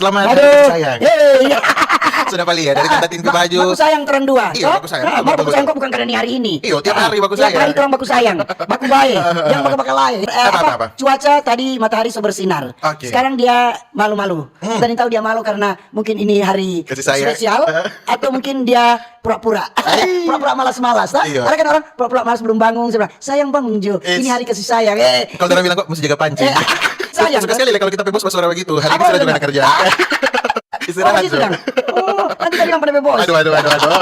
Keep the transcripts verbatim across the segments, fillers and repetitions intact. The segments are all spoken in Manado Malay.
Selamat hari kasih sayang. Sudah pali ya, dari Tanta Tin pe baju. Baku sayang torang dua. Iyo, baku sayang. Mar baku sayang kok bukan karena ni hari ini. Iyo, tiap hari baku sayang. Tiap hari torang baku sayang. Baku bae. Yang baka-baka lae. Eh, apa, apa, apa? Cuaca tadi matahari so bersinar. Oke. Sekarang dia malu-malu. Hmm. Kita ni tahu dia malu karena mungkin ini hari spesial atau mungkin dia pura-pura. Pura-pura malas-malas, toh? Iyo. Ada kan orang pura-pura malas belum bangun, saya bilang, "Sayang bangun jo, ini hari kasih sayang." Eh. Kalau orang bilang, "Kok mesti jaga pancing?" Eh, sayang. Suka sekali lah kalau kita pe bos basudara begitu. Hari ini sudah juga ada kerja. Istirahat jo. Oh, nanti tadi yang pada bos. Aduh, aduh, aduh, aduh.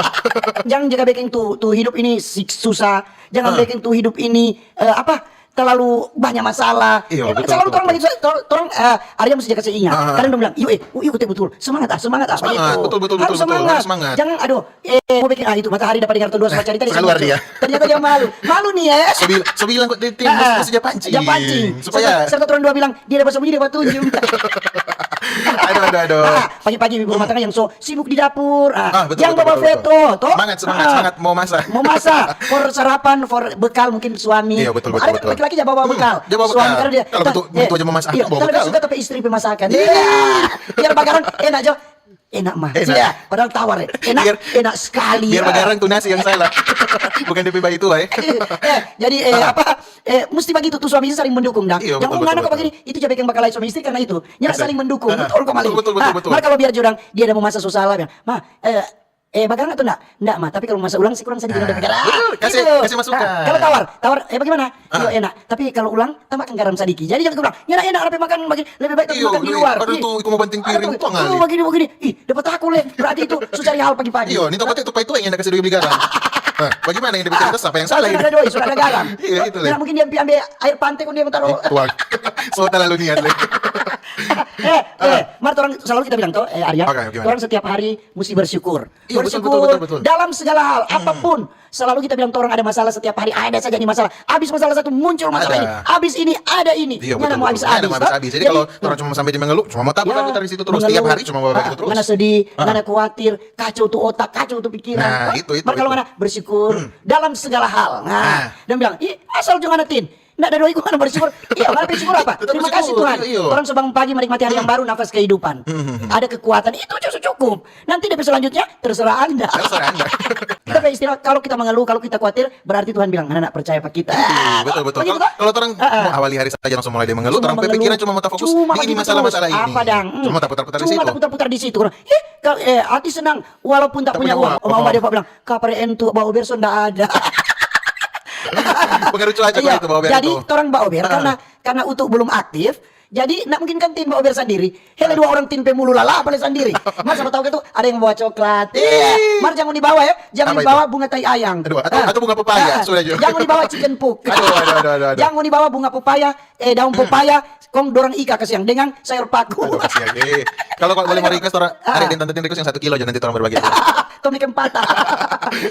Jangan jaga beking tu, tu hidup ini sik-, susah. Jangan beking tu hidup ini, eh, apa, terlalu banyak masalah. Iyo, betul, betul, betul. Selalu torang bagitu, torang, eh, ada yang mesti jaga seingat. Kadang dong bilang, "Iyo, eh, oh, iyo, betul, betul. Semangat, ah, semangat, ah." Semangat, begitu. Betul, betul, betul, betul. Harus semangat. Jangan, aduh, eh, mau bikin, ah, itu matahari dapat dengar tuh dua sama cerita di sini. Ternyata dia malu. Malu nih, ya. So bilang kok, "Tin, mesti jaga pancing." Jaga pancing. Supaya serta, serta torang dua bilang, "Dia dapat sembunyi, dia dapat tunjung." Aduh, aduh, aduh. Pagi-pagi ibu rumah tangga yang so sibuk di dapur, ah, betul, yang bawa feto, toh. Semangat, semangat, semangat mau masak. Mau masak, for sarapan, for bekal mungkin suami. Iya, betul, betul, betul. Ada kan laki-laki ja bawa bekal. Ja bawa bekal. Suami kalau dia, kalau betul, betul aja mau masak, iya, bawa bekal. Tapi suka tapi istri pemasakan. Iya. Biar bagarang enak jo. Enak mah. Enak. Sudah, padahal tawar ya. Enak, enak sekali. Biar bagarang tuh nasi yang salah. Bukan D P B itu, eh. Eh, jadi, eh, apa, eh, mesti begitu tuh, suami istri saling mendukung, dang. Iya, betul, betul, betul. Jangan ungana kok begini, itu ja beking baka lae suami istri karena itu. Nyanda saling mendukung. Betul, betul, betul, betul. Mar kalau biar jo dang, dia ada mo masa so salah, bilang, "Ma, eh, eh, bagarang atau ndak?" "Ndak, Ma, tapi kalau masa ulang sih kurang sadiki dang bagarang." Betul, kasih, kasih masukan. Kalau tawar, tawar, "Eh, bagaimana?" "Iyo, enak. Tapi kalau ulang, tambahkan garam sadiki." Jadi jangan bilang, "Nyanda enak, rapi makan, lebe bae tapi makan di luar." Ih, ada tuh, iko mo banting piring, tuh, begini, begini. Ih, dapat aku, le. Berarti itu so cari hal pagi-pagi. Iyo, ni toko itu pai tu yang nyanda kasi doi beli garam. Hah, bagaimana yang dia bikin itu? Siapa yang salah ini? Sudah ada doi, sudah ada garam. Iya, itu, le. Mungkin dia ambil air pante, kong dia mo taruh. Tuang. So terlalu niat, le. Eh, eh, mar torang selalu kita bilang toh, eh, Arya, torang setiap hari musti bersyukur. Iya, betul, betul, betul, betul. Dalam segala hal, apapun. Selalu kita bilang, "Torang ada masalah setiap hari, ada saja ni masalah. Abis masalah satu, muncul masalah ini. Abis ini, ada ini." Iya, betul, betul. Nyanda mo abis-abis. Jadi kalau torang cuma sampai di mengeluh, cuma mo tabu-tabu dari situ terus. Tiap hari cuma mo begitu terus. Ngana sedih, ngana kuatir, kacau tu otak, kacau tu pikiran. Nah, itu, itu. Mar kalau ngana bersyukur dalam segala hal. Nah, dong bilang, "Ih, asal jo ngana, Tin. Ndak ada doi, ngana bersyukur." Iya, ngana bersyukur apa? Terima kasih, Tuhan. Torang so bangun pagi, menikmati hari yang baru, nafas kehidupan. Ada kekuatan, itu jo so cukup. Nanti D P selanjutnya, terserah Anda. Terserah Anda. Kita pe istilah, kalau kita mengeluh, kalau kita khawatir, berarti Tuhan bilang, "Ngana ndak percaya pa kita." Iya, betul, betul. Kalau, kalau torang mo awali hari saja langsung mulai dia mengeluh, torang pe pikiran cuma mo tafokus di ini, masalah-masalah ini. Apa dang? Cuma taputar-putar di situ. Cuma taputar-putar di situ. Ih, hati senang, walaupun tak punya uang. Oma Depa bilang, "Kapre entu, baober so ndak ada." Pengaruh cuaca itu, baober. Jadi, torang baober karena, karena utu belum aktif. Jadi, ndak mungkin kan Tin baober sandiri. Hele, dua orang Tin pe mulu lala, apa le sandiri. Mar sapa tau kan tu, ada yang bawa coklat. Iya. Mar jangan dibawa ya. Jangan dibawa bunga tai ayang. Aduh, atau, atau bunga pepaya, sudah jo. Jangan dibawa chicken pox. Aduh, aduh, aduh, aduh, aduh. Jangan dibawa bunga pepaya, eh, daun pepaya, kong dorang ika kasiang dengan sayur paku. Aduh, kasiang, eh. Kalau, kalau boleh mau request, orang ada yang Tanta Tin request yang satu kilo aja, nanti orang berbagi. Tong bikin patah.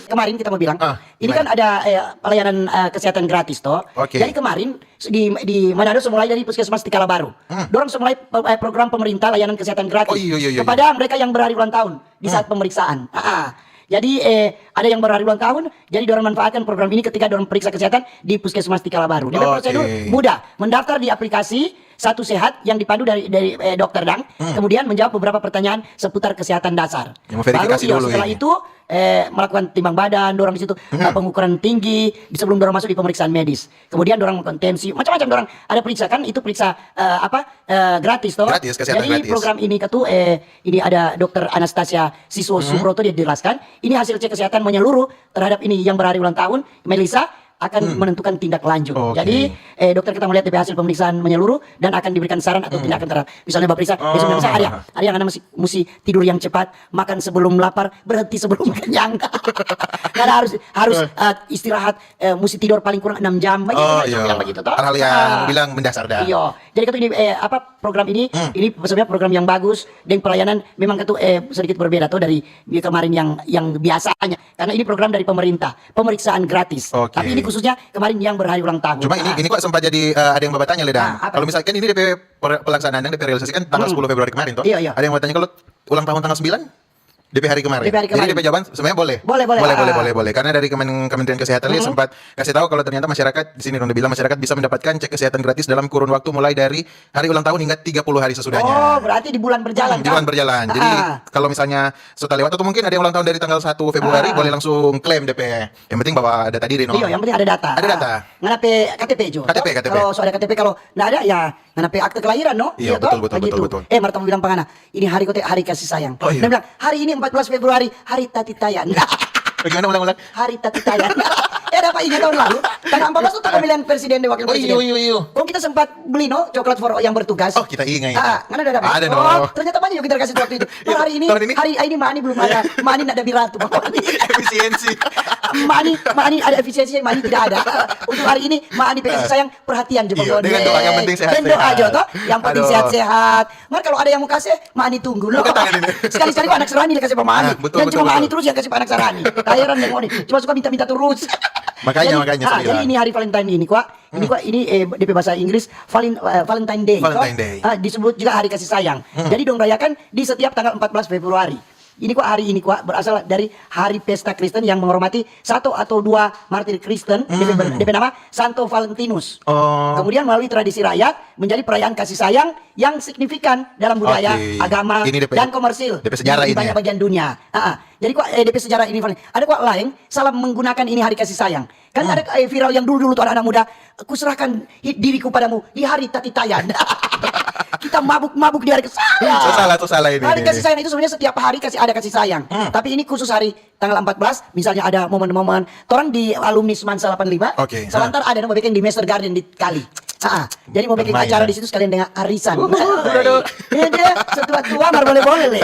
Kemarin kita mau bilang, ini kan ada, eh, pelayanan, eh, kesehatan gratis, toh. Oke. Jadi kemarin, di, di Manado so mulai dari puskesmas Tikala Baru. Dorang so mulai, eh, program pemerintah layanan kesehatan gratis kepada mereka yang berhari ulang tahun di saat pemeriksaan. Ah, ah. Jadi, eh, ada yang berhari ulang tahun, jadi dorang manfaatkan program ini ketika dorang periksa kesehatan di puskesmas Tikala Baru. Dia prosedur mudah, mendaftar di aplikasi Satu Sehat yang dipandu dari, dari, eh, dokter dang, kemudian menjawab beberapa pertanyaan seputar kesehatan dasar. Yang verifikasi dulu. Baru, iya, setelah itu, eh, melakukan timbang badan, dorang di situ, eh, pengukuran tinggi, sebelum dorang masuk di pemeriksaan medis. Kemudian dorang melakukan tensi, macam-macam dorang ada periksa kan, itu periksa, eh, apa, eh, gratis toh. Gratis, kesehatan gratis. Jadi program ini katu, eh, ini ada dokter Anastasia Siswo Subroto, dia jelaskan, ini hasil cek kesehatan menyeluruh terhadap ini yang berhari ulang tahun, Melissa akan menentukan tindak lanjut. Oke. Jadi, eh, dokter kita melihat D P hasil pemeriksaan menyeluruh dan akan diberikan saran atau tindakan terhadap. Misalnya, baperiksa, besok bisa, Arya, Arya, ngana masih musti tidur yang cepat, makan sebelum lapar, berhenti sebelum kenyang. Karena harus, harus, eh, istirahat, eh, musti tidur paling kurang enam jam. Banyak orang bilang begitu, toh? Hal-hal yang bilang mendasar dah. Iyo. Jadi, katu ini, eh, apa, program ini, ini sebenarnya program yang bagus, dan pelayanan memang katu, eh, sedikit berbeda, toh, dari di kemarin yang, yang biasanya. Karena ini program dari pemerintah, pemeriksaan gratis. Oke. Tapi ini khususnya kemarin yang berhari ulang tahun. Cuma ini, ini kok sempat jadi, eh, ada yang babatanya, le, dang. Kalau misalkan ini D P per-, pelaksanaan yang D P realisasikan tanggal sepuluh Februari kemarin, toh? Iya, iya. Ada yang mau tanya, kalau ulang tahun tanggal sembilan? D P hari kemarin. D P hari Jadi kemarin. D P jawaban sebenarnya boleh. Boleh, boleh, Boleh, ah. boleh, boleh, boleh. Karena dari Kemen- Kementerian Kesehatan dia sempat kasih tahu kalau ternyata masyarakat di sini dong bilang masyarakat bisa mendapatkan cek kesehatan gratis dalam kurun waktu mulai dari hari ulang tahun hingga tiga puluh hari sesudahnya. Oh, berarti di bulan berjalan. Hmm, di bulan Kan? Berjalan. Jadi Ah. Kalau misalnya sudah lewat atau mungkin ada yang ulang tahun dari tanggal satu Februari, boleh langsung klaim D P. Yang penting bawa data diri, no? Iyo, yang penting ada data. Ada data. Ngana pe K T P jo. K T P, K T P. Kalau so ada K T P, kalau nggak ada ya ngana pe akte kelahiran, no? Iyo, Toh? betul, betul, Begitu. Betul, betul. Eh, mar tong bilang pa ngana, ini hari kote hari kasih sayang. Oh, iya. Dia bilang, hari ini empat belas Februari, hari tati tayan. Bagaimana ulang-ulang? Hari tati tayan. Eh, ada apa ini tahun lalu? Tanggal empat belas itu pemilihan presiden dan wakil Oh, presiden. Iyo, iyo, iyo. Kong kita sempat beli, no, coklat for yang bertugas. Oh, kita ingat. Ah, ngana ada dapat? Ada, Oh, no. Ternyata banyak yang kita kasih waktu itu. Iya, Hari ini, tahun ini? hari ini mani belum ada. Mani ada biratu. Efisiensi. Mani, mani ada efisiensi, mani tidak ada. Untuk hari ini, mani pe kasih sayang perhatian juga. Iyo, dengan doa yang penting sehat-sehat. Dan doa aja toh, yang penting Aduh. Sehat-sehat. Mar kalau ada yang mau kasih, mani tunggu loh. Buka tangan ini. Sekali-sekali anak sarani dikasih pa mani. Ah, betul, Dan betul, cuma mani betul. Terus yang kasih pa anak sarani. Taheran deh moni. Cuma suka minta-minta terus. Makanya, Jadi, makanya ah, saya jadi bilang. Ini hari Valentine ini kwa. Ini kwa ini eh, D P bahasa Inggris Valin, eh, Valentine Day. Valentine Toh? Day. Ah, disebut juga hari kasih sayang. Jadi dong rayakan di setiap tanggal empat belas Februari. Ini kwa hari ini kwa berasal dari hari pesta Kristen yang menghormati satu atau dua martir Kristen, D P ber- D P nama Santo Valentinus. Oh. Kemudian melalui tradisi rakyat menjadi perayaan kasih sayang yang signifikan dalam budaya, Oke. agama, Ini D P, dan komersil D P sejarah di ini, banyak ya? Bagian dunia. Ah, ah. Jadi kwa eh, D P sejarah ini Valen. Ada kwa lain salah menggunakan ini hari kasih sayang. Kan ada eh, viral yang dulu-dulu tuh anak-anak muda, "Kuserahkan hi- diriku padamu di hari tati tayan." Kita mabuk-mabuk di hari kasih sayang. Itu salah, itu salah ini, Hari ini, kasih ini. Sayang itu sebenarnya setiap hari kasih ada kasih sayang. Tapi ini khusus hari tanggal empat belas, misalnya ada momen-momen, torang di alumni Semansa delapan lima, Oke, sebentar ada mau bikin di Master Garden di Kali. Ah, jadi mau bikin Main, acara ya. Di situ sekalian dengan arisan. Uhuh, udah, udah. Ini dia setua-tua mar boleh-boleh le.